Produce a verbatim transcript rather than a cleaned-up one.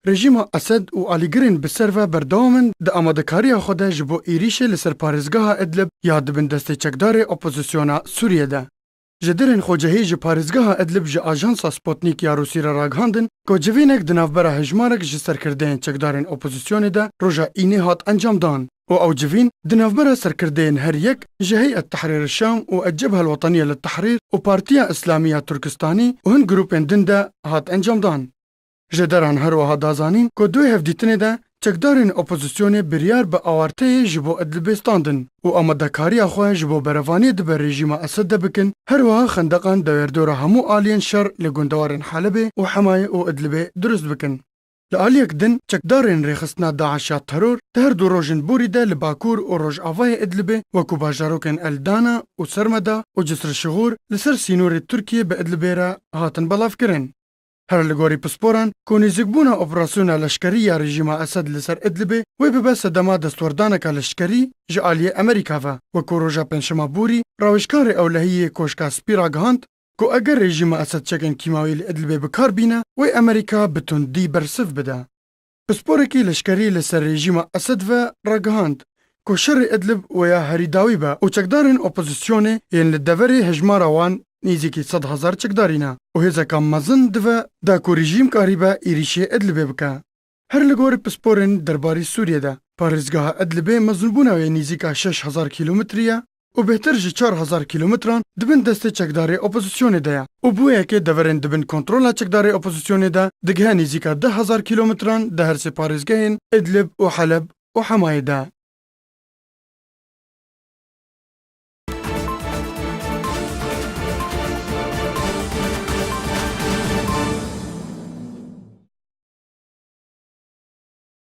Rejîma Esed û alîgirên bi ser ve berdewam in di amadekariya xwe de ji bo êrîşê li ser parêzgeha Idlib ya di bin destê çekdarê opozisyona Sûriyê de. Ji derên xwecihî ji parêzgeha Idlib ji ajansa Sputnik ya Rûsî re ragihandin ku civînek di navbera hejmarek ji serkirdeyên çekdarên opozisyonê de roja Înê hat encamdan û ew civîn di navbera serkirdeyên her yek ji Heyet Tehrîr Şam û El Cebhe El Weteniye li Tehrîr û Partiya Îslamî ya Turkistanî û hin grûpên din de hat encamdan. Jêderan her wiha da zanîn ku di wê hevdîtinê de çekdarên opozisyonê biryar bi awarteyê ji bo Idlibê standin û amadekariya xwe ji bo berevaniyê di ber rejîma Esed de bikin, her wiha xendeqan dewêrdora hemû aliyên şer li gundewarên Helebê û Hemayê û Idlibê dirust bikin. Li aliyek din, çekdarên rêxistina DAIŞ ya teror di her du rojên borî de li Bakur û rojavayê Idlibê wekû bajarokên El Dana û Sermeda û Cisr Şixûr li ser sînorê Tirkiyê bi Idlibê re hatin belavkirin. Her li gorî pisporan, ku nêzîkbûna operasyona leşkerî ya rejîma Esed li ser Idlibê wê bibe sedema destwerdaneka leşkerî ji aliyê Amerîka ve, wekû roja Pêncşema borî rawêjkarê ewlehiyê Koşka Spî ragihand ku eger rejîma Esed çekên kîmawî li Idlibê bi kar bîne, wê Amerîka bi tundî bersiv bide. Pisporekî leşkerî li ser rejîma Esed ve ragihand ku şerê Idlib wê ya herî dawî be û çekdarên opozisyonê yên li deverê hejmara wan nêzîkî sed hezar çekdarî ne û hêzeka mezin dive da ku rejîm karîbe êrîşê Idlibê bike. Her li gorî pisporên derbarî Sûriyê de, parêzgeha Idlibê mezinbûna wê nêzîka şeş hezar kîlometrî ye û bêhtir ji çar hezar kîlometran di bin destê çekdarê opozisyonê de ye û bi wê yekê deverên di bin kontrola çekdarê opozisyonê de digihe nêzîka deh hezar kîlometran di her sê parêzgehên Idlib û Heleb û Hemayê de.